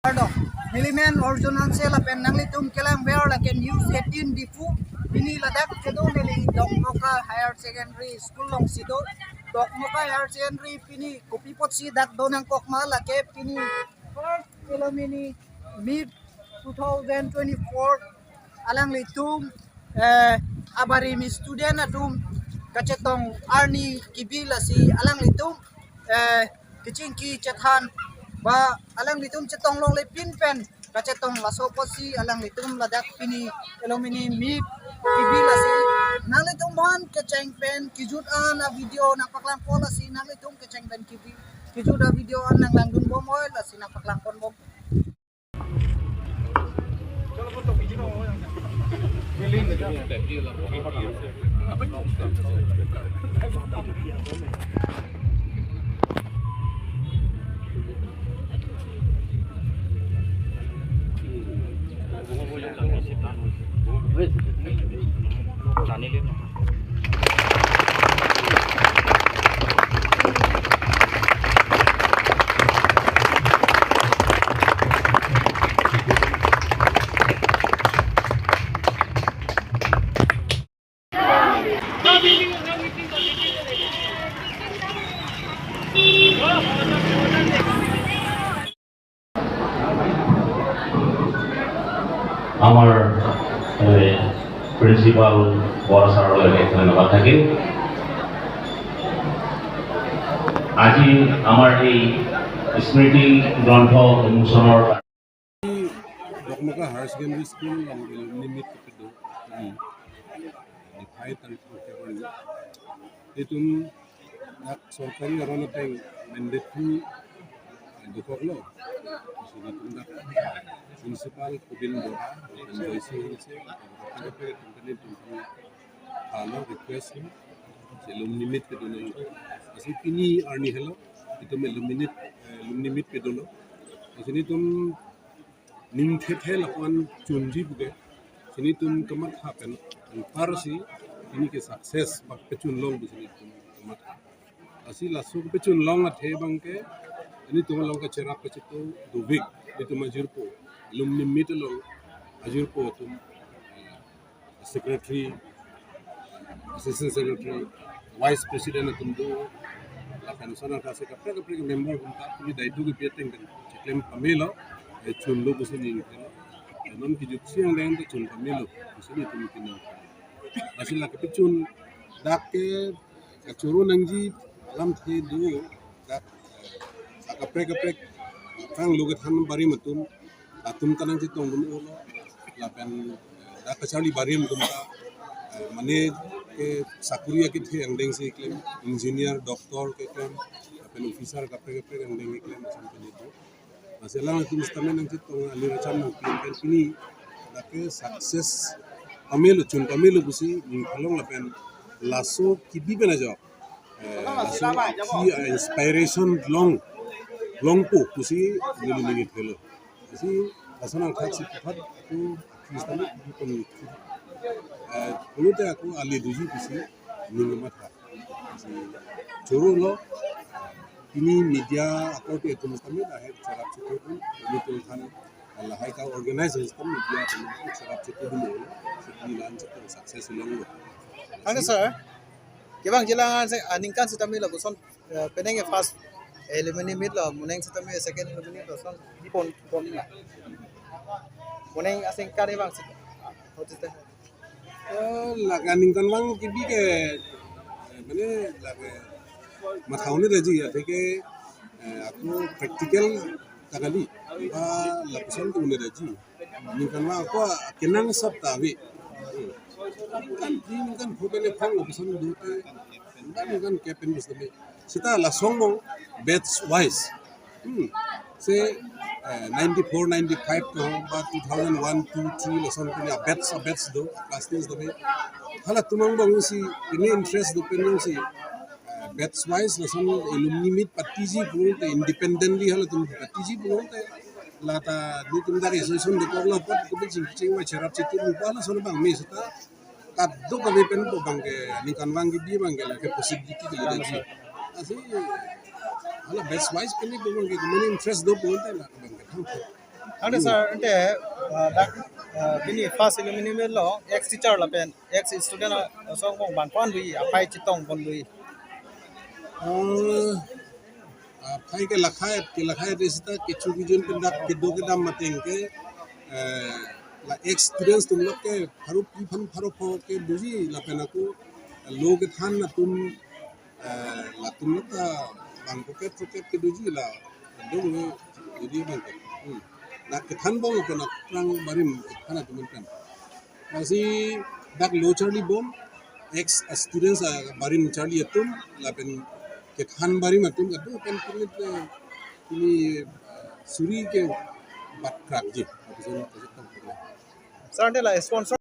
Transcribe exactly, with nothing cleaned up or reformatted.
Ardo, neli men Arjun Hanse lapen nanglitum kelang ver lake News eighteen Diphu. Pini ladak kedo neli Dokmoka Higher Secondary School alongsi do. Dokmoka Higher Secondary pini kopi apotsi dak do nangkok ma lake pini first alumni meet two thousand twenty-four alanglitum, eh, abarim student atum kachetong arni kebi lasi alanglitum, eh, kachingki chethan ba alanglitum chetong longle pin pen kachetong, laso apotsi alanglitum ladak pini alumni meet kebi lasi nanglitum aphan kecheng pen kejut an a video nangpaklang pon lasi nanglitum kecheng pen kebi kejut a video an nanglangdun bom oi lasi nangpaklang pon bom. আমাৰ, এ, প্ৰিন্সিপাল বৰা ছাৰলৈ অশেষ ধন্যবাদ থাকিল। আজি আমাৰ এই স্মৃতি গ্ৰন্থ উন্মোচনৰ Dokmoka Higher Secondary School along alumni meet kedo. Hmm. Diphai tang kebang. Itum dak sorkari aron ateng mandatory, eh, dokoklo. Lasi itum dak principal Kubin Bora, Joyce Hanse, dak company itum halo request lo, si alumni meet kedo nang. Lasi pini arni helo, itum alumni meet, eh, alumni meet kedo lo. Lasi nelitum ning thethe lapuan chunji puke. Lasi nelitum kamatha pen, anparsi, pini ke success, bak pechun long pusi nelitum kamatha. Lasi laso pechun long athe abangke, nelitum along kacherap kacheto dovik, nelitum ajirpo, alumni meet along, ajirpo atum, eh, secretary, assistant secretary, vice president atum do, lapen sana kase kaprek kaprek member atum ta, pini daitu kepi ateng pen, chiklem pamelo, eh, chun lo pusi ning telo. Eh, non kijut siang deng ta chun pamelo, pusi nelitum kina. Lasi lake pechun, dak ke kachoro nangji alamthe do, dak, eh, kaprek kaprek, kanglo kethan barim atum, atum ta nangchetongdun-olo, lapen, eh, dak kacharli barim atum ta, eh, mane ke sakuri akethe angdengsi keklem, engineer, doctor keklem, lapen officer kaprek kaprek angdeng keklem asam pini do. Lasi alangtum sitame nangchetong alir acham nangpin pen pini, dak ke success pamelo, chun pamelo pusi ning thalong lapen laso kebi pen ajok, eh, laso ki, eh, inspiration long, longpo pusi neli ning telo. Lasi lason angthak si puthat ako, Krista ni pun, eh, pulote ako ale doji pusi ning matha. Lasi choro lo, pini media akorte atum sitame lahai cherap chetodun, pini tum than lahai ka organize sitame media atum cherap chetodun lo, lasi pini lan chetong success longlo. Ano, sir? Kevangji alang ansi, ah, ningkan sitame lapuson, eh, penang ke first alumni meet lo, moning sitame second alumni meet lo, son, di pon, pon na. Moning asing kari bang sih. Hotel teh. Eh, lake aningkanvang kebi ke, eh, mane lake matha un-e daji ya, athe ke, eh, ako practical ta kali, ba lapuson ta un-e daji. Aningkanvang ako akenangsot ta ave. Ningkan phli, ningkan pho pen ephang lapuson do te, ningkan kep pen bus tame. Seta lason angbong batch wise. Hmm. Se, eh, ninety-four, ninety-five ko ba two thousand one, two, three lason pini a batch, a batch do, class ten do. Halatum angbong si pini interest do pen si, eh, batch wise lason alumni meet patiji pulote independently halatum patiji pulote lata nelitum dak association dokoklo apot kebi chingching ma cherap chetodun lason abang me seta kadokave pen po abangke aningkanvang kebi abangke lake possibility kali daji. Lasi hala batch wise pen po abangke mane interest do pulote la abangke thang. Ante sir, ante, uh, dak, uh, pini first alumni meet lo, ex teacher lapen ex student asong kong ban pon dui, aphai chetong pon dui. Uh, aphai ke lakhai, ke lakhai de sita kecho kejun pen dak kedo kedam mateng ke, uh, la ex students atum lok ke pharo phli aphan pharo pho ke doji lapen ako lo kethan atum, uh, latum lok ta bang pocket pocket ke doji la dong lo doji bang ke. Hmm. Na kethan bom lapen aphrang barim kethan atum kan. Lasi dak lo charli bom, ex students abarim charli atum lapen kethan barim atum kado kan pini, pini suri ke bat krak ji. Sir, ante la sponsor